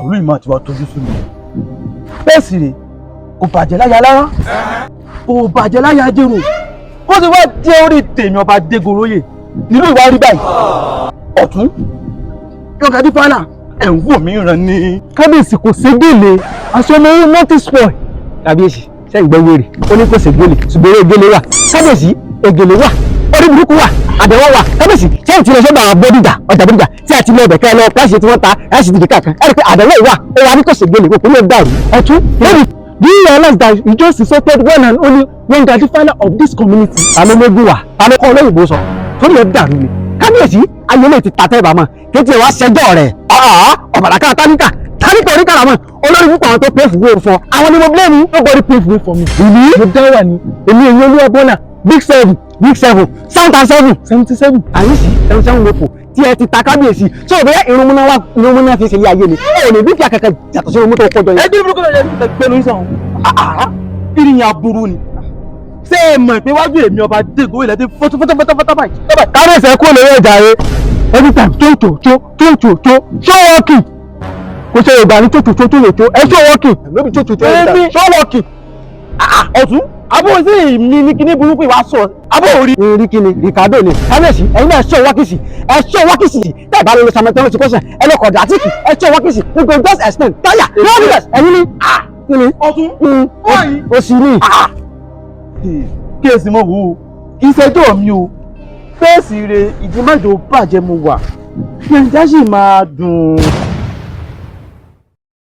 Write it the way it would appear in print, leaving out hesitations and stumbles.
Ìlú ìmọ̀ àti wàá tójú sú mi. Bẹ́ẹ̀ sì rè, kò bàjẹ́ láyà lára, kò bàjẹ́ láyà jèrò, bó ti wá jẹ́ orí tèmi ọba Adégoróyè nínú ìwà rí báyìí. Ọ̀tún Yọ̀ǹgà Dífálà, ẹ̀ ń wò mí ràn ní. Kábíyèsí, kò sí gèlè, aṣọ ọmọ owó nothing spoil. Kábíyèsí, sẹ́yìn gbọ́ wèrè? Ó ní kò sí gèlè, ṣùgbọ́n eré gèlè wà. Kábíyèsí, ègèlè wà, orí burúkú wà, àdéhùn wà. Kábíyèsí, sẹ́yìn tí lọ sọ́dọ̀ àwọn Bódìjà, ọjà Bódìjà tí a ti lọ ọbẹ̀ kẹ́ ẹ lọ pẹ́ẹ́sì tí wọ́n ta ẹ̀sì ti di kankan, ẹ rí i pé àdéhùn wà. Ó wà ní kò sí gèlè, òkú ló dàrú. Ọ̀tún lórí, do you realize that you just insulted one and only Yọ̀ǹgà Dífálà of this community? Ta ló mógún wà? Ta ló kọ́ olóyìnbó sọ torí ẹ dàrú ni? Kábíyèsí, ayé lè ti ta tẹ́ bàmọ́ kéjì ẹ wá ṣẹjọ́ rẹ̀ ọ̀bàràká táníkà táníkà oníkàrà mọ́ olórí púpọ̀. Àwọn tó pay fún wo fún ọ, àwọn ni mo blame. Nobody pay way for me. Mo dá wà ní èmi èyí olúwa bọ́là big seven. Big seven, seven and seven. 77. Àyíṣí 77 lófò tí ẹ ti ta. Kábíyèsí, tí o bẹ́ẹ̀ irun múná wá, irun múná fi ṣe ilé ayé ni ẹ ò ní dúkìá kankan yàtọ̀ sí irun tó kọjọ yẹn. Ẹgbẹ́ burúkú lọ́jọ́ ìgbẹ́ gbẹ́nu sàn ìrìn aburú ni. Ṣé ẹ mọ̀ pé wájú èmi ọba Adégoróyè lẹ́tí fọ́tọ́ fọ́tọ́ fọ́tọ́ fọ́tọ́ báyìí? Kábíyèsí, ẹ kúrò lórí ẹja rẹ. Every time tó tó tó tó tó tó show working, kò ṣe Yorùbá ní tó tó tó tó tó ẹ show working, lóbi tó tó tó. Èmi? Show working. Ọ̀tún, àbúrò sí mi ní kíní burúkú ìwà sọ àbúrò rí. Rí kíni? Ricardo ni. Kábíyèsí, ẹ̀yin náà ṣọ́ wákìsì, ẹ ṣọ́ wákìsì. Tẹ́ ẹ bá lọ sàmẹ́tẹ́ lọ́sí kọ́sẹ̀ ẹ lọ kọ̀dà àtìkì, ẹ ṣọ́ wákìsì. You go just explain táyà no business. Ẹ̀yin ni kíni? Ọ̀tún wọ́n O sì ní. Kí èsì mọ̀ wò ó, kì í ṣẹjọ́ mi o. Fẹ́ẹ̀sì re ìdí mẹ́jọ bàjẹ́ mo wà, Nàìjíríà sì máa dùn.